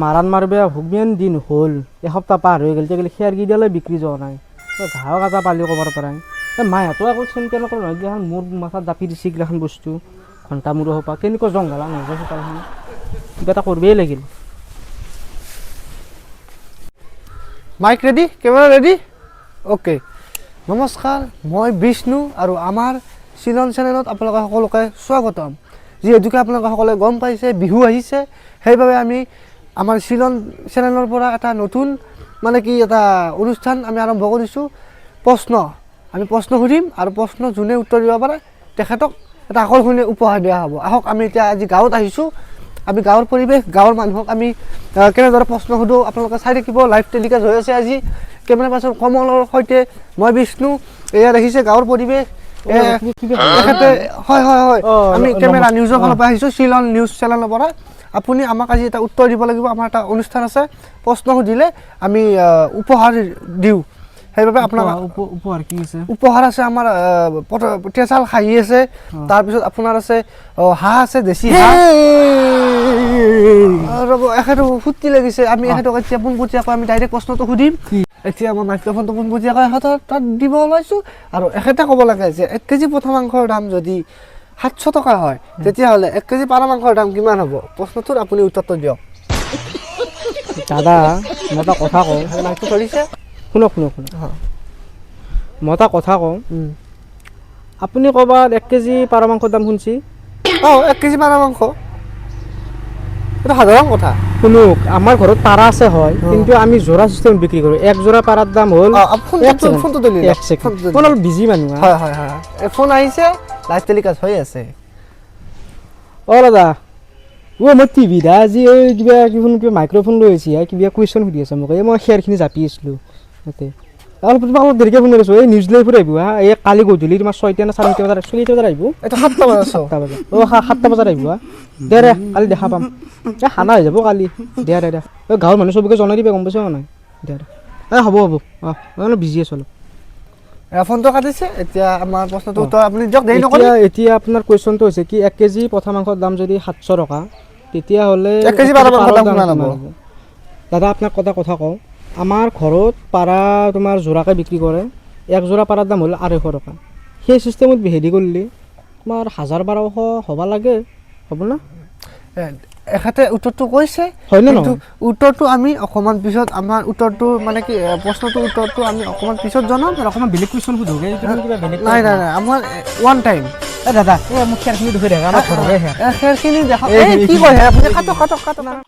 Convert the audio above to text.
মাৰাণ মাৰবে হুকমিয়ান দিন হ'ল, এসপ্তাহ পাৰ হৈ গ'ল, গ'লে খেৰ কেইডালে বিক্ৰী যোৱা নাই। ঘাঁহ কাটা পালি ক'বাৰ পৰাই মাহঁতো আকৌ চিন্তা নকৰে নহয়, এইগিলাখন মোৰ মাথাত জাপি দিছে এইগিলাখন বস্তু। ঘণ্টা মূৰৰ সোপা কেনেকুৱা জংঘলা নহয় চোতালখন, কিবা এটা কৰিবই লাগিল। Mic ready, camera ready, okay. নমস্কাৰ, মই বিষ্ণু আৰু আমাৰ চিলন চেনেলত আপোনালোকে সকলোকে স্বাগতম। যিহেতুকে আপোনালোকে সকলোৱে গম পাইছে বিহু আহিছে, সেইবাবে আমি আমাৰ চিলন চেনেলৰ পৰা এটা নতুন মানে কি এটা অনুষ্ঠান আমি আৰম্ভ কৰিছোঁ। প্ৰশ্ন, আমি প্ৰশ্ন সুধিম আৰু প্ৰশ্ন যোনে উত্তৰ দিব পাৰে তেখেতক এটা আকৰ্ষণীয় উপহাৰ দিয়া হ'ব। আহক, আমি এতিয়া আজি গাঁৱত আহিছোঁ। আমি গাঁৱৰ পৰিৱেশ, গাঁৱৰ মানুহক আমি কেনেদৰে প্ৰশ্ন সোধোঁ আপোনালোকে চাই থাকিব। লাইভ টেলিকাষ্ট হৈ আছে আজি। কেমেৰা পাৰ্চন কমলৰ সৈতে মই বিষ্ণু। এয়া দেখিছে গাঁৱৰ পৰিৱেশ। তেখেতে হয় হয় হয়, আমি কেমেৰা নিউজৰ ফালৰ পৰা আহিছোঁ, শ্বিলং নিউজ চেনেলৰ পৰা। আপুনি আমাক আজি এটা উত্তৰ দিব লাগিব। আমাৰ এটা অনুষ্ঠান আছে, প্ৰশ্ন সুধিলে আমি উপহাৰ দিওঁ। সেইবাবে আপোনাক উপহাৰ কি আছে? উপহাৰ আছে আমাৰ তেজাল খাহী আছে, তাৰপিছত আপোনাৰ আছে হাঁহ আছে, দেশী হাঁহ। ৰ'ব, এখেতক ফূৰ্তি লাগিছে। আমি এখেতক এতিয়া পোনপটীয়াকৈ আমি ডাইৰেক্ট প্ৰশ্নটো সুধিম। এতিয়া মই মাইক্ৰফোনটো পোনপটীয়াকৈ এখেতৰ তাত দিব ওলাইছোঁ আৰু এখেতে ক'ব লাগে যে 1 কেজি পঠা মাংসৰ দাম যদি 700 টকা হয়, তেতিয়াহ'লে 1 কেজি পাৰ মাংসৰ দাম কিমান হ'ব? প্ৰশ্নটোৰ আপুনি উত্তৰটো দিয়ক। দাদা, মই এটা কথা কওঁ। মাইকটো ধৰিছে। শুনক শুনক শুনক, মই এটা কথা কওঁ। আপুনি ক'ৰবাত 1 কেজি পাৰ মাংসৰ দাম শুনছি? অঁ, 1 কেজি পাৰ মাংস এইটো সাধাৰণ কথা। শুনক, আমাৰ ঘৰত পাৰা আছে হয়, কিন্তু আমি যোৰা চিষ্টেম বিক্ৰী কৰোঁ। এক যোৰা পাৰাৰ দাম হ'ল, অলপ বিজি মানুহ। হয় হয় হয়, ফোন আহিছে, লাইভ টেলিকাষ্ট হৈ আছে। অঁ দাদা, অ' মই টিভিত আজি এই কিবা কিবা মাইক্ৰফোন লৈ আহিছে, কিবা কুৱেশ্যন সুধি আছে মোক। এই মই খেৰখিনি জাপি আছিলোঁ তাতে। অলপ তোমাক অলপ দেৰিকৈ ফোন কৰিছোঁ। এই নিউজ লাইভত আহিব। হা, এই কালি গধূলি তোমাৰ 6টা নে 6:30 বজাত, 6 বজাত আহিব। এইটো 7টা বজাত। 7টা বজাত, অঁ, 7টা বজাত আহিব। হা, দে দে, কালি দেখা পাম। এই খানা হৈ যাব কালি। দে দে দে, এই গাঁৱৰ মানুহ চবকে জনাই দিবা, গম পাইছ নাই? দে দে, এই হ'ব হ'ব। অঁ, মই অলপ বিজি আছোঁ অলপ। ফোনটো কাটিছে। এতিয়া আমাৰ প্ৰশ্নটো উত্তৰ আপুনি দিয়ক, দেৰি নকৰি। এতিয়া আপোনাৰ কুৱেশ্যনটো হৈছে কি, 1 কেজি পঠা মাংসৰ দাম যদি 700 টকা, তেতিয়াহ'লে 1 কেজি পাৰ মাংসৰ দাম কিমান হ'ব? দাদা, আপোনাক কথা কওঁ, আমাৰ ঘৰত পাৰা তোমাৰ যোৰাকৈ বিক্ৰী কৰে। এক যোৰা পাৰাৰ দাম হ'ল 250 টকা। সেই চিষ্টেমত হেৰি কৰিলে তোমাৰ 1000-1200 হ'ব লাগে, হ'ব না? এখেতে উত্তৰটো কৈছে, হয়নে নহয়? উত্তৰটো আমি অকণমান পিছত, আমাৰ উত্তৰটো মানে কি প্ৰশ্নটোৰ উত্তৰটো আমি অকণমান পিছত জনাম। অকণমান বেলেগ কুৱেশ্যন সোধোঁ। নাই নাই নাই, আমাৰ ওৱান টাইম। দাদা, এই মোক খেৰখিনি দেখুৱাই দেখা, আমাৰ ঘৰৰে খেৰখিনি দেখা। কি কয় আপুনি? কাটক কাটক কাটক।